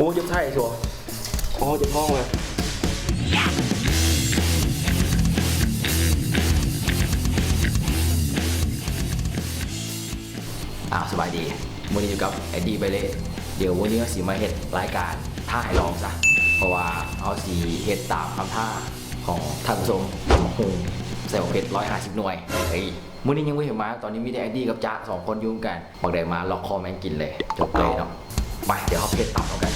ໂອ້ ເຈັບໄສ້ຊັ້ວ ອໍ ເຈັບທ້ອງເລີຍ. ອ້າວ ສະບາຍດີ ມື້ນີ້ຢູ່ກັບແອດດີ້ໄບເລ. ດຽວມື້ນີ້ເຮົາຊິມາເຮັດລາຍການທ້າໃຫ້ລອງຊະ ເພາະວ່າເຮົາຊິເຮັດຕາມຄຳທ້າຂອງທ່ານຜູ້ຊົມ ຕຳບັກຫຸ່ງໃສ່ບັກເຜັດຮ້ອຍຫ້າສິບໜ່ວຍ. ເອີຍ ມື້ນີ້ຍັງບໍ່ເຫັນມາ ຕອນນີ້ມີແຕ່ແອດດີ້ກັບຈາກສອງຄົນຢູ່ນຳກັນ. ບັກໃດມາລັອກຄໍແມ່ງກິນເລີຍ ຈົບເລີຍເນາະ. ໄປ ດຽວເຮົາໄປເຮັດຕຳນຳກັນ.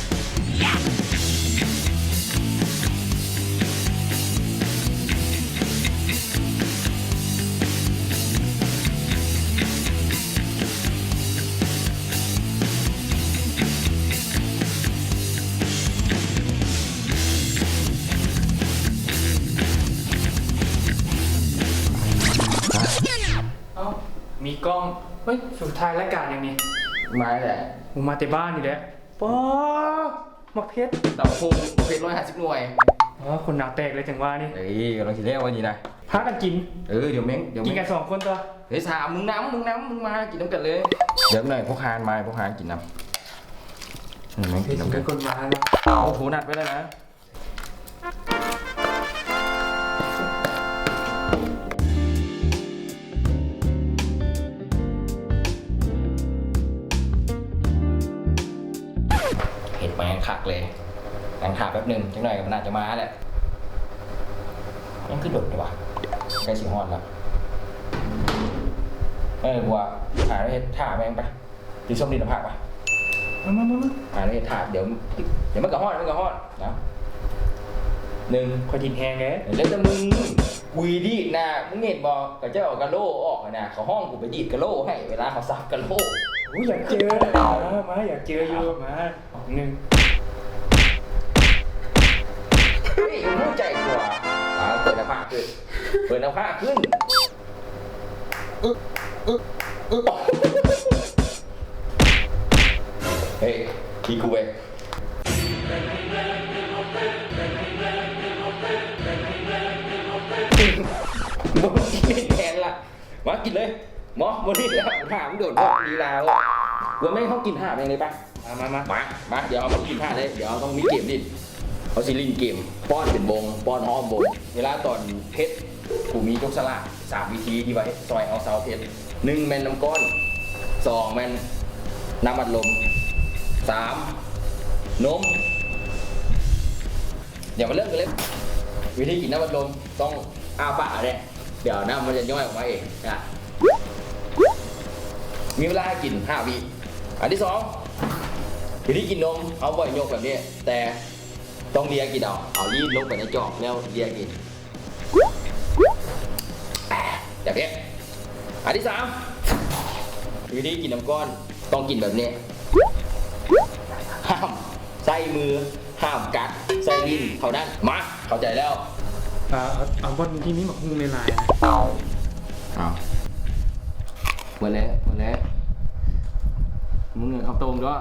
ເອົ້າ ມີກ້ອງ. ເຮີ້ຍ ສູຖ່າຍລາຍການຫຍັງນີ້? ມາແຫຼະ ໂອ້ ມາແຕ່ບ້ານນີ້ແຫຼະ. ປ້າ ໝາກເຜັດ ຕຳບັກຫຸ່ງ ໝາກເຜັດຮ້ອຍຫ້າສິບໜ່ວຍ. ອໍ ຄົນໜ້າແຕກເລີຍຈັ່ງວ່ານີ້. ເອີຍ ກຳລັງຊິແລ້ວອັນນີ້ນະ ພາກັນກິນ. ເອີ ດຽວແມ່ງ ດຽວແມ່ງ ກິນກັນສອງຄົນຕົວະ. ເຮີ້ຍ ສາມ ມຶງນຳ ມຶງນຳ ມຶງມາກິນນຳກັນເລີຍ. ດຽວໜ້ອຍພວກຮ້ານມາ ພວກຮ້ານກິນນຳ. ເອີ ແມ່ງກິນນຳກັນ ມີຄົນມາແລ້ວ. ໂອ້ໂຫ ນັດໄວ້ແລ້ວນະ. ເຮັດມາຍັງຄັກເລີຍ ນັ່ງຖ້າແປັບໜຶ່ງ ຈັກໜ້ອຍກໍໜ້າຈະມາແຫຼະ. ຍັງຄືດົນແທ້ວະ ໃກ້ຊິຮອດແລ້ວ. ເອີ ບົວ ຫາເຮັດຖ້າແມ່ງໄປ. ຊິຊົມດິນນະພາກປະ ມາ ມາ ມາ ມາ ອ່າ ນີ້ຖ້າ ດຽວ ດຽວມັນກໍຮອດ ມັນກໍຮອດນະ. ໜຶ່ງ ຂ້ອຍດິນແຮງເດ້. ແລ້ວແຕ່ມຶງ ກູດີດນະ ມຶງເຫັນບໍ່ ເຂົາເຈົ້າເອົາກະໂຫຼອອກຫັ້ນນະ ເຂົາຮ້ອງກູໄປດີດກະໂຫຼໃຫ້ ເວລາເຂົາສັບກະໂຫຼ. ໂອ້ຍ ຢາກເຈີ ມາ ມາ ຢາກເຈີຢູ່ ມາ ໜຶ່ງ. ເຮີ້ຍ ຮູ້ໃຈຕົວະ ອ່າ ເປີດໜ້າຜາກຂຶ້ນ ເປີດໜ້າຜາກຂຶ້ນ. ອຶ ອຶ ອຶ ເຮີ້ຍ ທີ່ກູເວີຍ ບໍ່ກິນແທນລະ ມາກິນເລີຍ ໝໍ ບໍ່ກິນແລ້ວ ຖາມໂດນ ລີລາ ວ່າແມ່ນເຮົາກິນຫາບຫຍັງເລີຍປະ. ມາ ມາ ມາ ມາ ມາ ດຽວເຮົາມາຫຼິ້ນທ່າເລີຍ ດຽວເຮົາຕ້ອງມີເກມຫຼິ້ນ ເຮົາຊິຫຼິ້ນເກມປ້ອນເປັນວົງ ປ້ອນອ້ອມວົງ. ເວລາຕອນເຜັດ ກູມີຈັບສະຫຼາກສາມວິທີທີ່ວ່າເຮັດຊ່ອຍເຮົາເຊົາເຜັດ. ໜຶ່ງແມ່ນນ້ຳກ້ອນ ສອງແມ່ນນ້ຳອັດລົມ ສາມນົມ. ດຽວມາເລີ່ມກັນເລີຍ ວິທີກິນນ້ຳອັດລົມຕ້ອງອ້າປາກເດ້. ດຽວນ້ຳມັນຈະຍ້ອຍອອກມາເອງນະ ມີເວລາໃຫ້ກິນຫ້າວິ. ອັນທີສອງ ວິທີກິນນົມ ເຮົາບໍ່ໃຫ້ຍົກແບບນີ້ ແຕ່ຕ້ອງເລຍກິນເອົາ ເອົາລີ້ນລົງໄປໃນຈອກແລ້ວເລຍກິນ ແບບນີ້. ອັນທີສາມ ວິທີກິນນ້ຳກ້ອນ ຕ້ອງກິນແບບນີ້ ຫ້າມໃຊ້ມື ຫ້າມກັດ ໃຊ້ລີ້ນເທົ່ານັ້ນ. ມາ ເຂົ້າໃຈແລ້ວ. ອ່າ ເອົາ ເອົາບ່ອນທີ່ມີໝາກຫຸ່ງຫຼາຍໆນະ. ເອົາ ໝົດແລ້ວ ໝົດແລ້ວ ມຶງເອົາຕົງເດີ.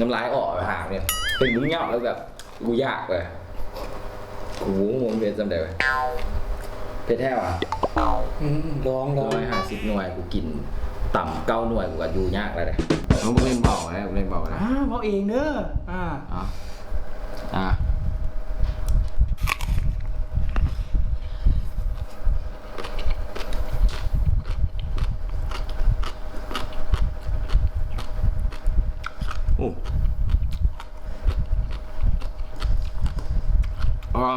ນ້ຳລາຍອອກຫາກນີ້ ເຫັນມຶງຫຍາບແລ້ວແບບ ກູຢາກເລີຍ ກູບໍ່ຮູ້ມັນເປັນຈັ່ງໃດເວີຍ. ເຜັດແທ້ຫວາ? ອືມ ລອງ ລອງ ຮ້ອຍຫ້າສິບໜ່ວຍ ກູກິນຕຳເກົ້າໜ່ວຍ ກູກໍຢູ່ຍາກແລ້ວເດ້. ເອີ ມຶງເລ່ນເບົາແລ້ວ ເລ່ນເບົາແລ້ວ. ອ່າ ເວົ້າເອງເດີ. ອ່າ ອ່າ ອ່າ. ໂອ້ ອ່າ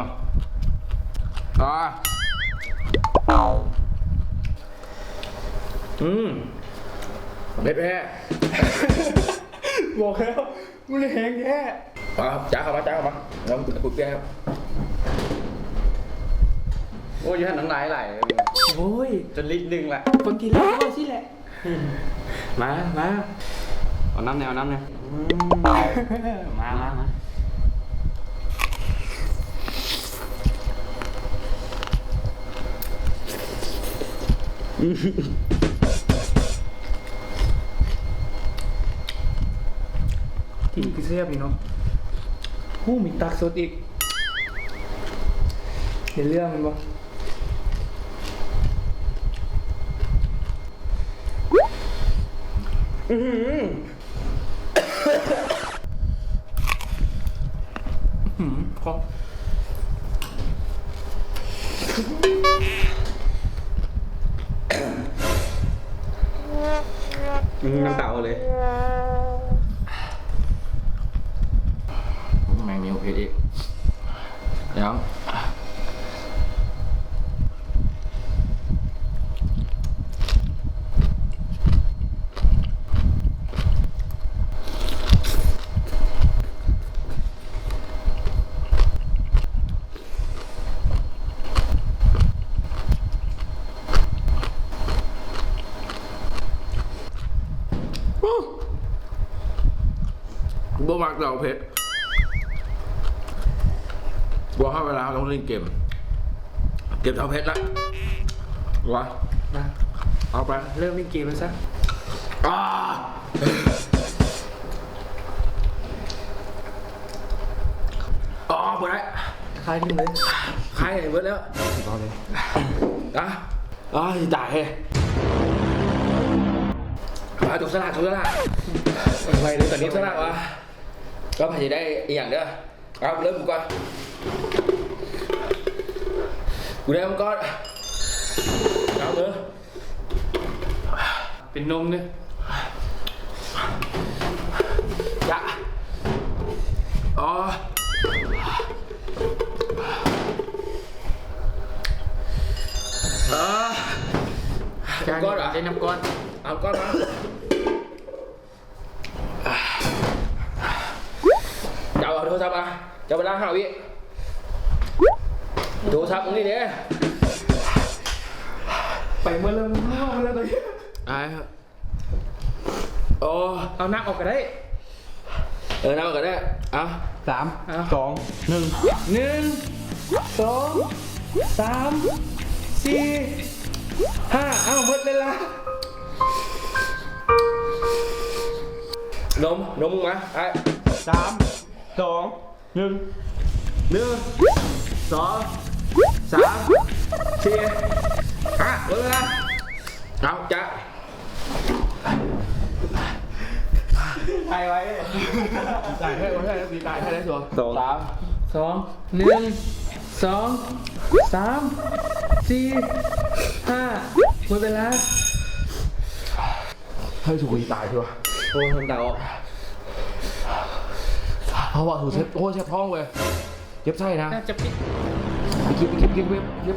ອ່າ ອືມ ເຜັດແທ້ ບອກແລ້ວ ມັນແຮງແທ້. ອ່າ ຈ້າເຂົ້າມາ ຈ້າເຂົ້າມາ ນ້ຳກູເປຍ. ໂອ້ຍ ຢູ່ຫັ້ນນ້ຳລາຍໄຫຼ ໂອ້ຍ ຈົນລິດໜຶ່ງລະ ຄົນທີ່ເລີກເວົ້າຊີ້ແຫຼະ. ມາ ມາ ເອົານ້ຳແດ່ ເອົານ້ຳແດ່. ອືມ ມາ ມາ ມາ. ກິນຄືແຊບນີ້ເນາະ. ໂອ້ ມີຕັກສົດອີກ ເຮັດເລື່ອງແມ່ນບໍ່? ອືຫື ອືຫື ຂອບ ອືມ ນ້ຳຕາອອກເລີຍ ແມ່ງມີເຜັດອີກ ແລ້ວ ບໍ່ມັກດອກເຜັດ ບໍ່ເຂົ້າເວລາ ເຮົາຕ້ອງຫຼິ້ນເກມ ເກັບເທົ່າເຜັດລະ ວ່າ ມາ ເອົາໄປ ເລີ່ມຫຼິ້ນເກມແລ້ວຊະ ອ້າ ອໍ ບໍ່ໄດ້ ຄາຍຖິ້ມເລີຍ ຄາຍໃຫ້ເບິດແລ້ວ ເອົາເລີຍ ອ່ະ ອ້າຍ ຕາຍແທ້ ມາ ຈັບສະຫຼາກ ຈັບສະຫຼາກ ໄວເລີຍ ຈັບສະຫຼາກວ່າ ວ່າໃຜຊິໄດ້ອີ່ຫຍັງເດີ ເອົາ ເລີ່ມກ່ອນ ກູໄດ້ມັງກອນ ເອົາເດີ ເປັນນົມເດີ ຢາ ອໍ ເອີ ຈານ ນ້ຳກ້ອນຫວາ? ເອົານ້ຳກ້ອນ ເອົານ້ຳກ້ອນມາ. ເຈົ້າເອົາໂທລະສັບມາ ຈັບເວລາຫ້າວິ ໂທລະສັບນີ້ເດ້ ໄປເໝິດແລ້ວ ເອົາແລ້ວ ອ້າຍ ໂອ້ ເອົານ້ຳອອກກໍໄດ້ ເອີ ນ້ຳອອກກໍໄດ້ ເອົາ ສາມ ເອົາ ສອງ ໜຶ່ງ ໜຶ່ງ ສອງ ສາມ ສີ່ ຫ້າ ເອົາ ເໝິດເວລາ. ນົມ ນົມ ມາ ອ້າຍ ສາມ ສອງ ໜຶ່ງ ໜຶ່ງ ສອງ ສາມ ສີ່ ຫ້າ ເໝິດເວລາ ເອົາ ຈະ ຕາຍໄວ ຕາຍແທ້ ຕາຍແທ້ ຕາຍແທ້ ສອງ ສາມ ສອງ ໜຶ່ງ ສອງ ສາມ ສີ່ ຫ້າ ເໝິດເວລາ. ເຮີ້ຍ ສູງຕາຍເທື່ອ ໂອ້ຍ ນ້ຳຕາອອກ ເພາະວ່າສູງເຈັບ ໂອ້ຍ ເຈັບທ້ອງເວີຍ ເຈັບໄສ້ນະ ໜ້າຈະປິດ ໄປກິນ ໄປກິນ ໄປກິນ ໄປກິນ ໄ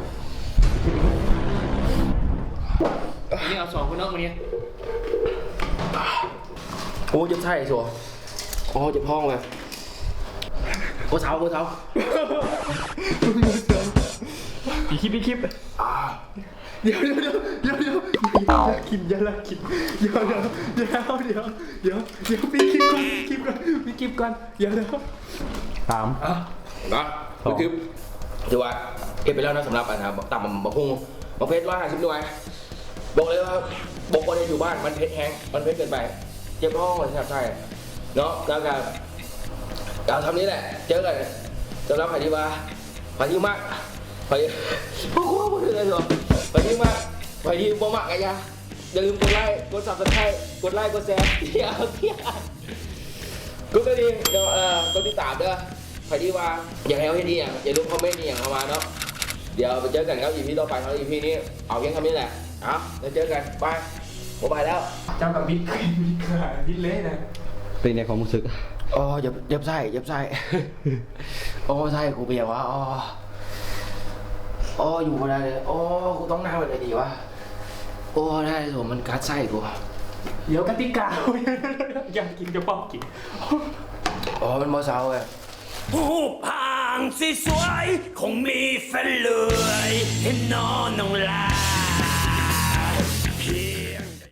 ປກິນ ນີ້ເອົາສອງຄົນເນາະມື້ນີ້ ໂອ້ຍ ເຈັບໄສ້ ໂອ້ຍ ເຈັບທ້ອງເວີຍ ບໍ່ເຊົາ ບໍ່ເຊົາ ອີກຄລິບ ອີກຄລິບ ອ່າ. ດຽວ ດຽວ ດຽວ ດຽວ ດຽວ ຢ່າລາກກິນ ຢ່າລາກກິນ ດຽວ ດຽວ ດຽວ ດຽວ ດຽວ ປິດຄລິບກ່ອນ ປິດຄລິບກ່ອນ ປິດຄລິບກ່ອນ ດຽວ ດຽວ ສາມ ອ່ະ ນະ ສອງ ຄື ຖືວ່າເຮັດໄປແລ້ວນະ ສຳລັບອັນນະ ຕຳບັກຫຸ່ງ ບັກເຜັດ ຮ້ອຍຫ້າສິບໜ່ວຍ ບອກເລີຍວ່າບໍ່ຄວນເຮັດຢູ່ບ້ານ ມັນເຜັດແຮງ ມັນເຜັດເກີນໄປ ເຈັບທ້ອງ ແຊບໄສ້ເນາະ ແລ້ວກະ ເອົາສ່ຳນີ້ແຫຼະ ເຈີກັນ ສຳລັບໃຜທີ່ວ່າ ໃຜທີ່ມັກ ໃຜ ບໍ່ຮູ້ວ່າບໍ່ຖືກເລີຍ ໃຜທີ່ມັກ ໃຜທີ່ບໍ່ມັກກະຢ່າ ຢ່າລືມກົດໄລ້ ກົດຊັບສະໄຄຣບ໌ ກົດໄລ້ ກົດແຊ ກົດກະດິ່ງເນາະ ເອີ ກົດຕິດຕາມເດີ ໃຜທີ່ວ່າຢາກໃຫ້ເຮົາເຮັດອີ່ຫຍັງ ຢ່າລືມຄອມເມັນອີ່ຫຍັງເຂົ້າມາເນາະ ດຽວໄປເຈີກັນກັບອີພີຕໍ່ໄປເນາະ ອີພີນີ້ເອົາພຽງສ່ຳນີ້ແຫຼະ ເອົາ ແລ້ວເຈີກັນ ບາຍ ບໍ່ບາຍແລ້ວ ເຈົ້າກະບິດ ບິດເລີຍນະ ເປັນໃດຄວາມຮູ້ສຶກ? ອໍ ເຈັບ ເຈັບໄສ້ ເຈັບໄສ້ ໂອ້ ໄສ້ກູເປັນຫຍັງວະ ອໍ ອໍ ຢູ່ບໍ່ໄດ້ເລີຍ ອໍ ກູຕ້ອງນັ່ງແບບໃດດີວະ ໂອ້ ໄດ້ໂຫ ມັນກັດໄສ້ກູ ດຽວກະຕິກາ ຢາກກິນກະເປົ່າກິນ ອໍ ມັນບໍ່ເຊົາເວີຍ ຮູບຮ່າງສວຍໆ ຄົງມີແຟນເລີຍ ເຫັນໜໍ້ນ້ອງຫຼາ